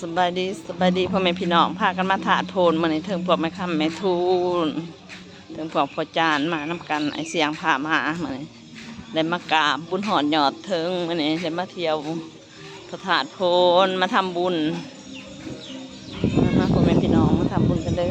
ສະບາຍດີ ສະບາຍດີພໍ່ແມ່ພີ່ນ້ອງ ພາກັນມາທາດໂພນ ມື້ນີ້ເຖິງພວກແມ່ຄຳແມ່ທູນ ເຖິງພວກພໍ່ຈານມານຳກັນ ອ້າຍຊຽງພາມາ ມື້ນີ້ໄດ້ມາກາບບຸນຮອດຍອດເທິງ ມື້ນີ້ໄດ້ມາທ່ຽວພະທາດໂພນ ມາທຳບຸນ ມາ ມາ ພໍ່ແມ່ພີ່ນ້ອງ ມາທຳບຸນກັນເດີ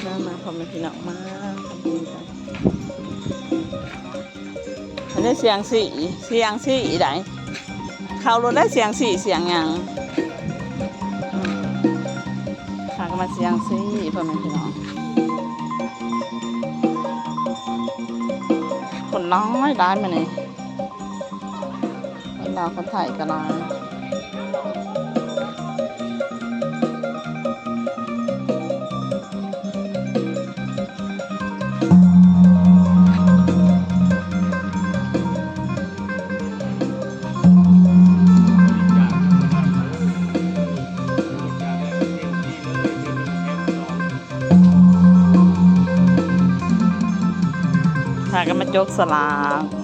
ມາ ມາ ພໍ່ແມ່ພີ່ນ້ອງ ມາທຳບຸນກັນ ອັນນີ້ສຽງສີ ສຽງສີໄດ ເຂົ້າໂລດໄດ ສຽງສີ ສຽງຫຍັງ ອືມ ພາກັນມາສຽງສີ ພໍ່ແມ່ພີ່ນ້ອງ ຄົນຫຼາຍຫຼາຍມື້ນີ້ ຄົນລາວຄົນໄທກໍຫຼາຍ ພາກັນມາຈົກສະຫຼາກ.